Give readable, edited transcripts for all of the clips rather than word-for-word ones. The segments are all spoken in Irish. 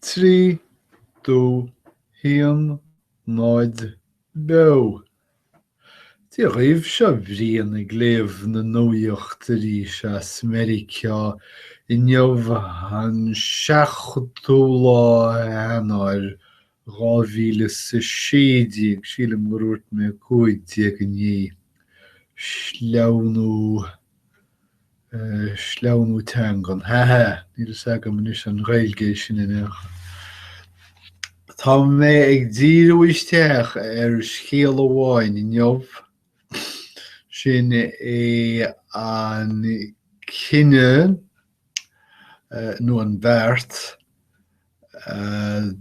3, 2, 1, 0, Beo! Dia dhaoibh, seo Brian ag léamh na nuaíocht arís as Meiriceá inniu an 7ú lá Eanáir 2016, sílim gur dhúirt mé 15 inné. Sleamhnú. Sleamhnú teangan. Ha ha! Níl fhios agam anois an Ghaeilge é sin in aon chor. Tá mé ag díriú isteach ar scéal amháin inniu, sin é an cinneadh nó an beart a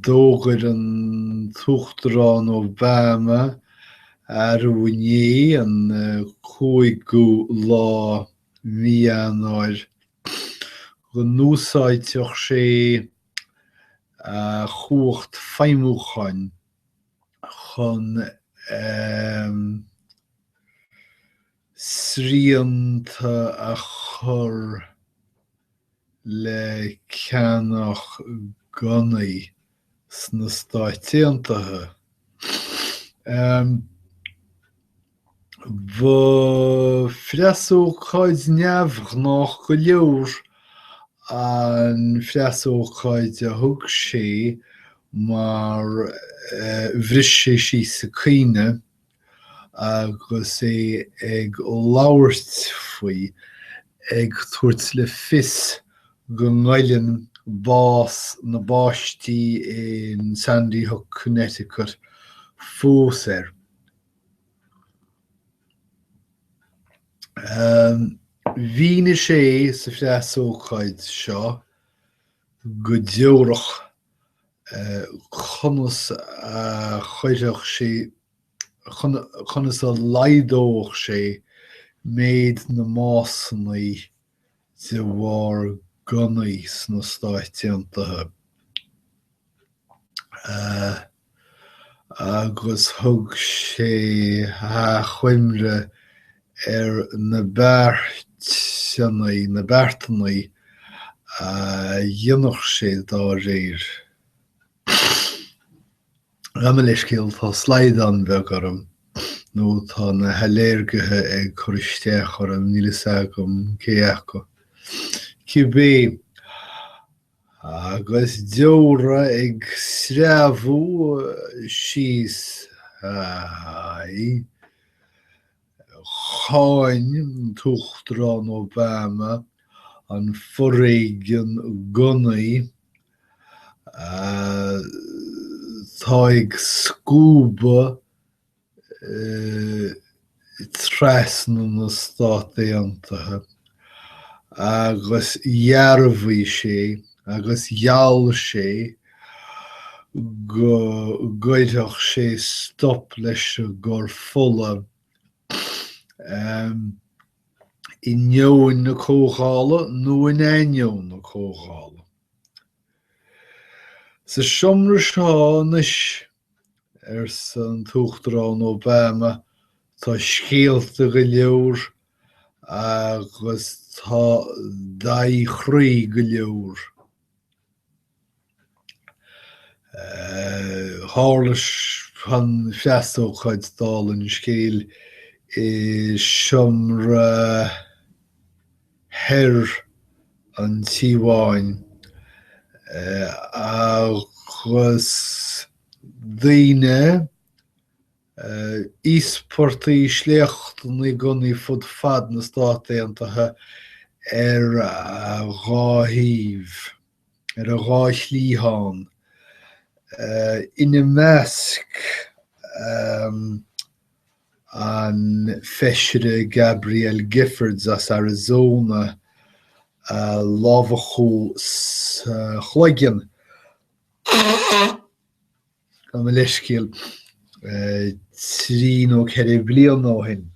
d'fhógair an tUachtarán Obama arú inné, an 5ú lá mí Eanáir, go n-úsáidfeadh sé a chumhacht feidhmiúcháin chun srianta a chur le ceannach gunnaí sna Stáit Aontaithe. Ba phreasócáid neamhghnách go leor an phreasócáid a thug sé mar bhris sé síos ag caoineadh agus é ag labhairt faoi, ag tabhairt le fios go ngoilleann bás na bpáistí in Sandy Hook, Connecticut fós air. Mhínigh sé sa phreasócáid seo go deorach conas a chuirfeadh sé, conas a laghdódh sé méid na mbásanna de bharr gunnaí sna Stáit Aontaithe. Agus thug sé achoimre ar na beartanna, na beartanna a dhéanfadh sé dá réir. Gabh mo leithscéal, tá slaghdán beag orm, nó tá na hailléirgithe ag cur isteach orm, níl fhios agam cé acu. Cibé. Agus deora ag sreabhadh síos a aghaidh, cháin an tUachtarán Obama an foréigean gunnaí atá ag scuabadh trasna na Stát Aontaithe agus dhearbhaigh sé agus gheall sé go gcuirfeadh sé stop leis an gcur fola i ndeoin na comhdhála nó in ainneoin na comhdhála. Sa seomra seo anois, arsa an tUachtarán Obama, tá scéalta go leor agus tá dath chroí go leor. Tharla an phreasócáid, dála an scéil, i seomra thoir an Tí Bháin agus daoine, íospartaigh sléachtanna gunnaí fud fad na Stát Aontaithe ar a dhá thaobh, ar a dhá chliathán, ina measc an Feisire Gabrielle Giffords as Arizona a lámhachadh sa chloigeann, gabh mo leithscéal, 3 nó 4 bliana ó shin.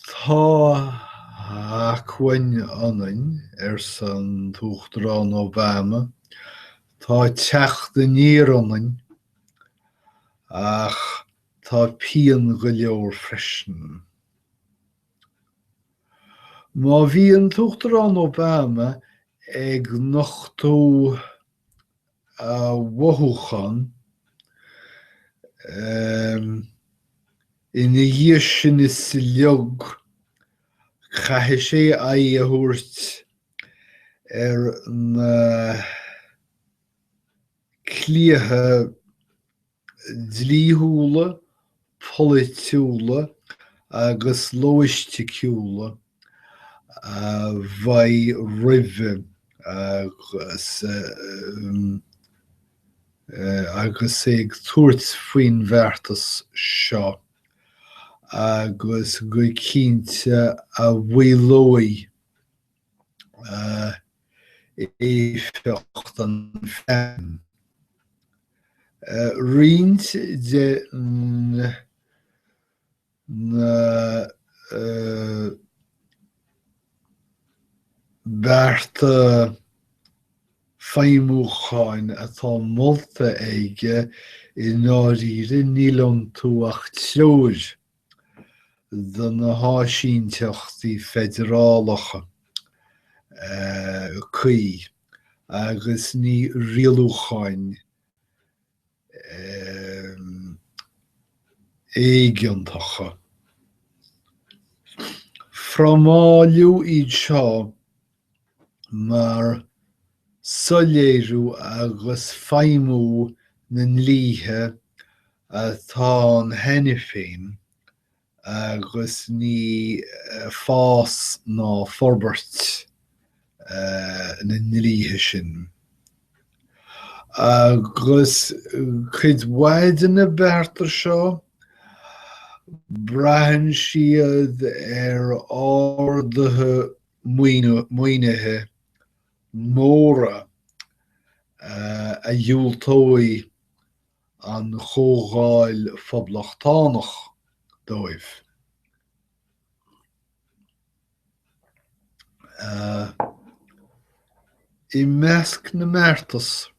Tá acmhainn ionainn, arsa an tUachtarán Obama, tá teacht aniar ionainn, ach tá pian go leor freisin. Má bhí an tUachtarán Obama ag nochtadh a mhothúchán ina dhiaidh sin is uilig, caithfidh sé aghaidh a thabhairt ar na cliatha dlíthiúla, polaitiúla agus lóisticúla a bheidh roimhe agus agus é ag tabhairt faoin bheartas seo agus go cinnte a mhaolóidh éifeacht an phlean. Roinnt de na bearta feidhmiúcháin atá molta aige i ndáiríre níl iontu ach treoir do na háisínteachtaí feidearálacha cuí agus ní rialúcháin éigeantacha. Frámáileadh iad seo mar soiléiriú agus feidhmiú na ndlíthe atá ann cheana féin agus ní fás ná forbairt na ndlíthe sin. Agus cuid mhaith de na bearta seo, braitheann siad ar arduithe maoinithe móra a dhiúltóidh an Chomhdháil Phoblachtánach dóibh. I measc na mbeartas,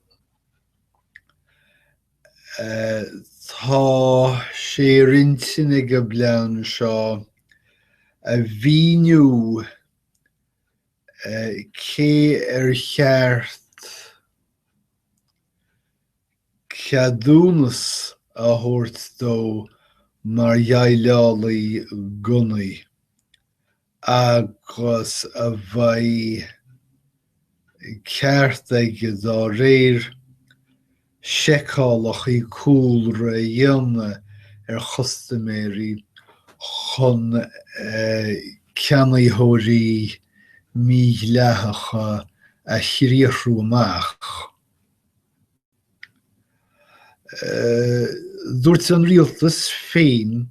tá sé ar intinn ag an bplean seo a mhíniú cé ar cheart ceadúnas a thabhairt dó mar dhéileálaí gunnaí agus a bheidh ceart aige dá réir seiceálacha cúlra a dhéanamh ar chustaiméirí chun ceannaitheoirí mídhleathacha a chriathrú amach. Dúirt an rialtas féin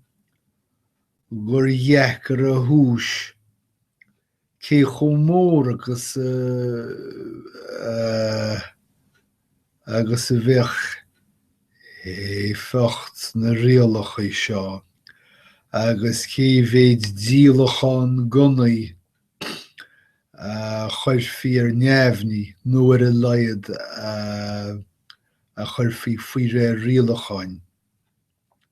gur dheacair a thomhas cé chomh mór agus agus a bheadh éifeacht na rialacha seo agus cé mhéid díolachán gunnaí a chuirfí ar neamhní nó ar a laghad a chuirfí faoi réir rialacháin,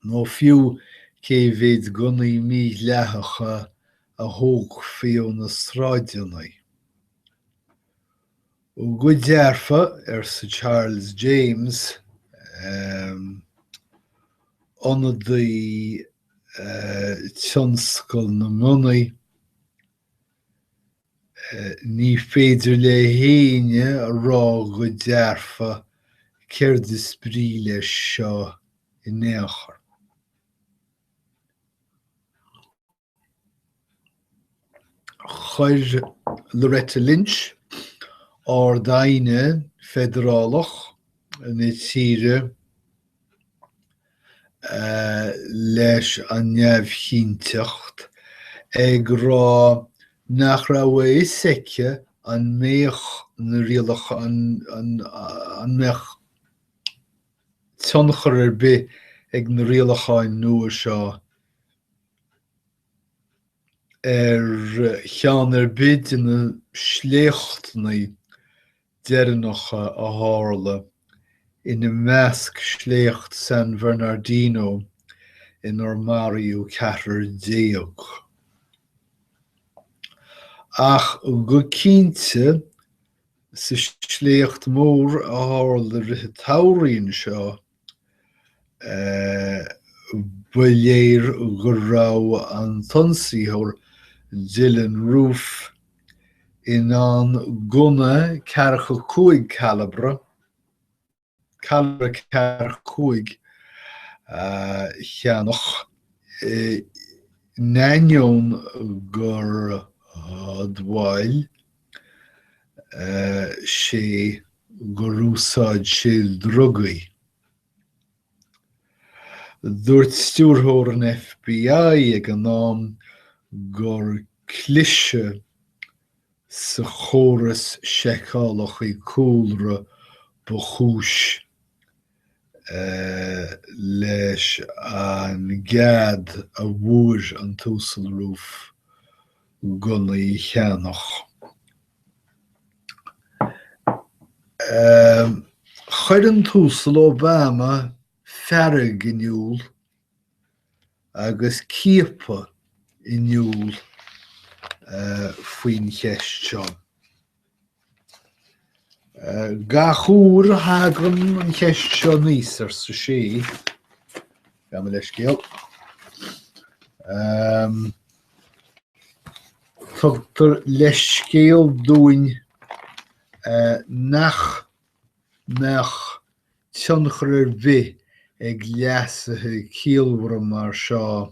nó fiú cé mhéid gunnaí mídhleathacha a thógfaí ó na sráideanna. Go dearfa, arsa Charles James, ionadaí tionscal na ngunnaí, Ní féidir le héinne a rá go dearfa céard is brí leis seo in aon chor. Chuir Loretta Lynch, Ard-Aighne Feidearálach na tíre, leis an neamhchinnteacht, ag rá nach raibh a fhios aici an mbeadh na rialacha, an mbeadh tionchar ar bith ag na rialacháin nua seo ar cheann ar bith de na sléachtanna deireanacha a tharla, ina measc sléacht San Bernardino inar maraíodh ceathrar. Ach go cinnte, sa sléacht mór a tharla i rith an tsamhraidh anseo, ba léir go raibh an t-ionsaitheoir Dylann Roof in ann gunna 45 calibre, calibre 45 a cheannach in ainneoin gur admháil sé gur úsáid sé drugaí. Dúirt stiúrthóir an FBI ag an am gur cliseadh sa chóras seiceálacha cúlra ba chúis leis an gcead a bhfuair an tUasal Roof gunnaí a cheannach. Chuir an tUasal Obama fearg in iúl agus ciapadh in iúl faoin cheist seo. Gach uair a thagann an cheist seo aníos, arsa sé, gabh mo leithscéal, tugtar leithscéal dúinn nach mbeadh tionchar ar bith ag leasuithe ciallmhara mar seo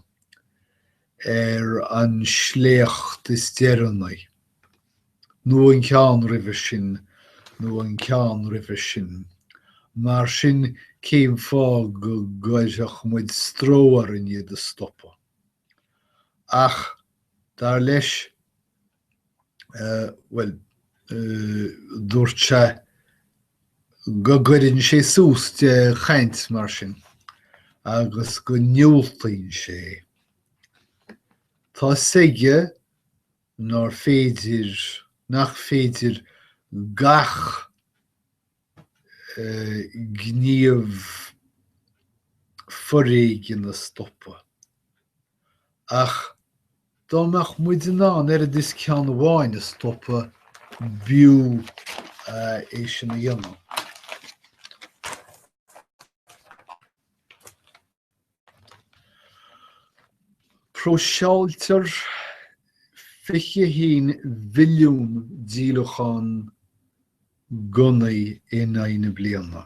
ar an sléacht is deireanaí, nó an ceann roimhe sin, nó an ceann roimhe sin. Mar sin, cén fáth go gcuirfeadh muid stró orainn iad a stopadh? Ach, dar leis, bhuel, dúirt sé go gcuireann sé suas de chaint mar sin agus go ndiúltaíonn sé. Tá 'fhios aige nár féidir, nach féidir gach gníomh foréigin a stopadh. Ach dá mbeadh muid in ann oiread is ceann amháin a stopadh, b'fhiú é sin a dhéanamh. Próiseáiltear 21 mhilliún díolachán gunnaí in aghaidh na bliana.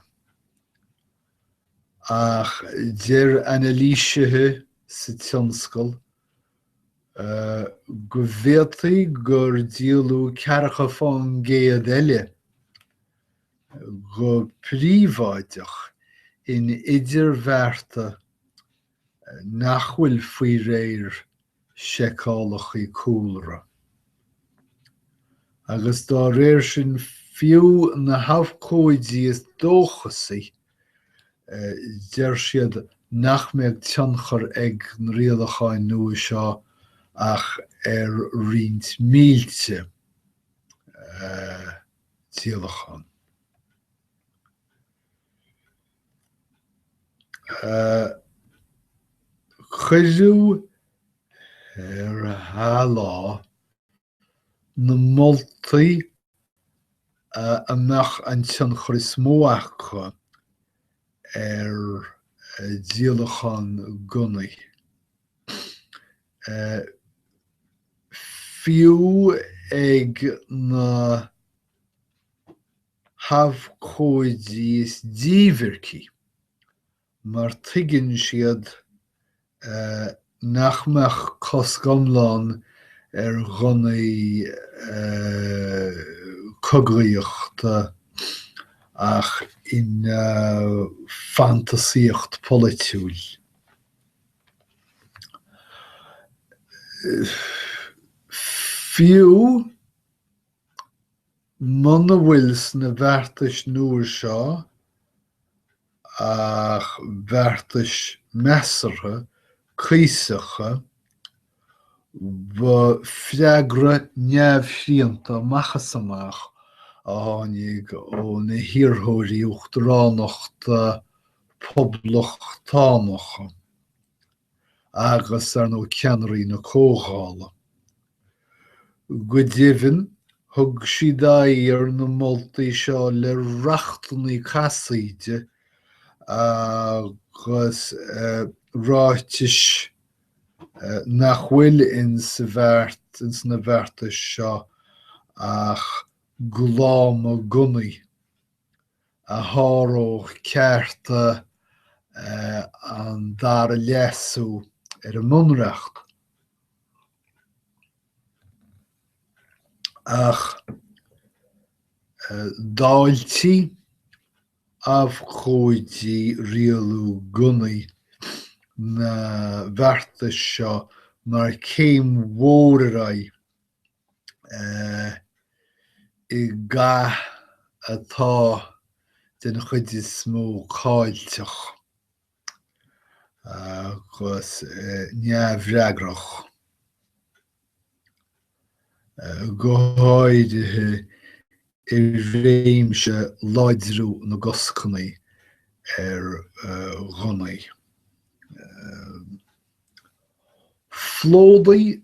Ach deir anailísithe sa tionscal go bhféadfaí gur díoladh ceathracha fán gcéad eile go príobháideach in idirbhearta nach bhfuil faoi réir seiceálacha cúlra. Agus dá réir sin fiú na habhcóidí is dóchasaí, deir siad nach mbeidh tionchar ag na rialacháin nua seo ach ar roinnt mílte díolachán. Cuireadh ar athlá na moltaí a mbeadh an tionchar is mó acu ar dhíolachán gunnaí. Fiú ag na habhcóidí is díbhircí, mar tuigeann siad nach mbeadh cosc iomlán ar ghunnaí cogaíochta ach ina fantasaíocht pholaitiúil. Fiú muna bhfuil sna beartais nua seo ach beartais measartha cuíosacha, ba freagra neamhshrianta amach is amach a tháinig ó na hiarrthóirí uachtaránachta poblachtánacha agus, ar ndóigh, ceannairí na Comhdhála. Go deimhin, thug siad aghaidh ar na moltaí seo le rachtanna casaoide agus ráitis nach bhfuil ins na beartais seo ach gláma gunnaí. a sháródh cearta an Dara Leasú ar an mBunreacht. Ach d'fháiltigh abhcóidí rialú gunnaí na beartais seo mar céim mhór ar aghaidh i gcath atá den chuid is mó caillteach agus neamhfhreagrach, go háirithe i réimse láidriú na gcoscanna ar ghunnaí. Phlódaigh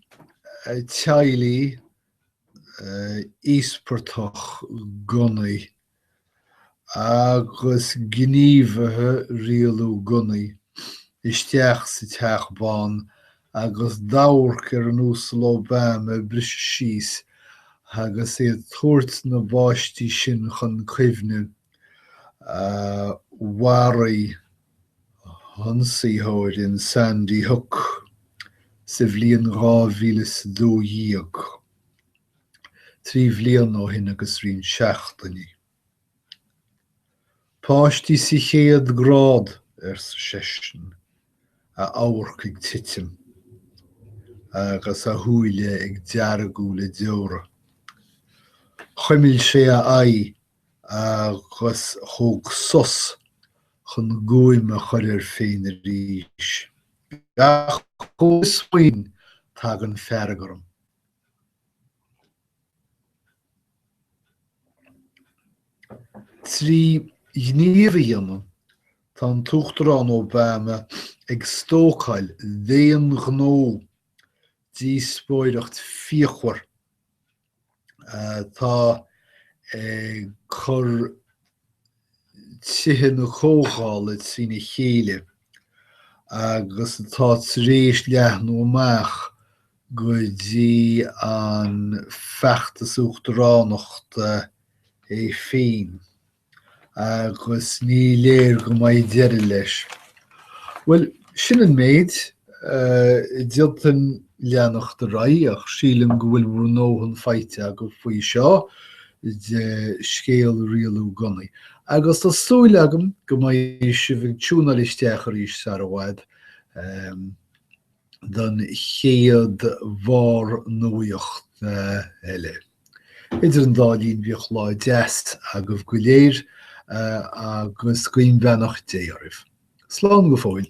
teaghlaigh íospartach gunnaí agus gníomhaithe rialú gunnaí isteach sa Teach Bán agus d'amharc ar an Uasal Obama ag briseadh síos agus é ag tabhairt na bpáistí sin chun cuimhne a mharaigh hionsaitheoir in Sandy Hook sa bhliain 2012, 3 bhliana ó shin agus roinnt seachtainí. Páistí sa chéad grád, arsa seisean, a amharc ag titim agus a shúile ag deargú le deora. Chuimil sé a aghaidh agus thóg sos chun guaim a chur air féin arís. Gach uair a smaoiním, tagann fearg orm. 3 ghníomh a dhéanamh, tá an tUachtarán Obama ag stócáil d'aon ghnó díospóireacht fíochmhar atá ag cur tithe na Comhdhála trína chéile agus atá tar éis leathnú amach go dtí an feachtas uachtaránachta é féin. Agus ní léir go mbeidh deireadh leis. Bhuel, sin an méid. D'fhéadfainn leanacht ar aghaidh ach sílim go bhfuil bhur ndóthain faighte agaibh faoi seo de scéal rialú gunnaí. Agus tá súil agam go mbeidh sibh ag tiúnáil isteach arís sar i bhfad don chéad bharr-nuaíocht eile. Idir an dá linn bíodh lá deas agaibh go léir agus guím beannacht Dé oraibh. Slán go fóill.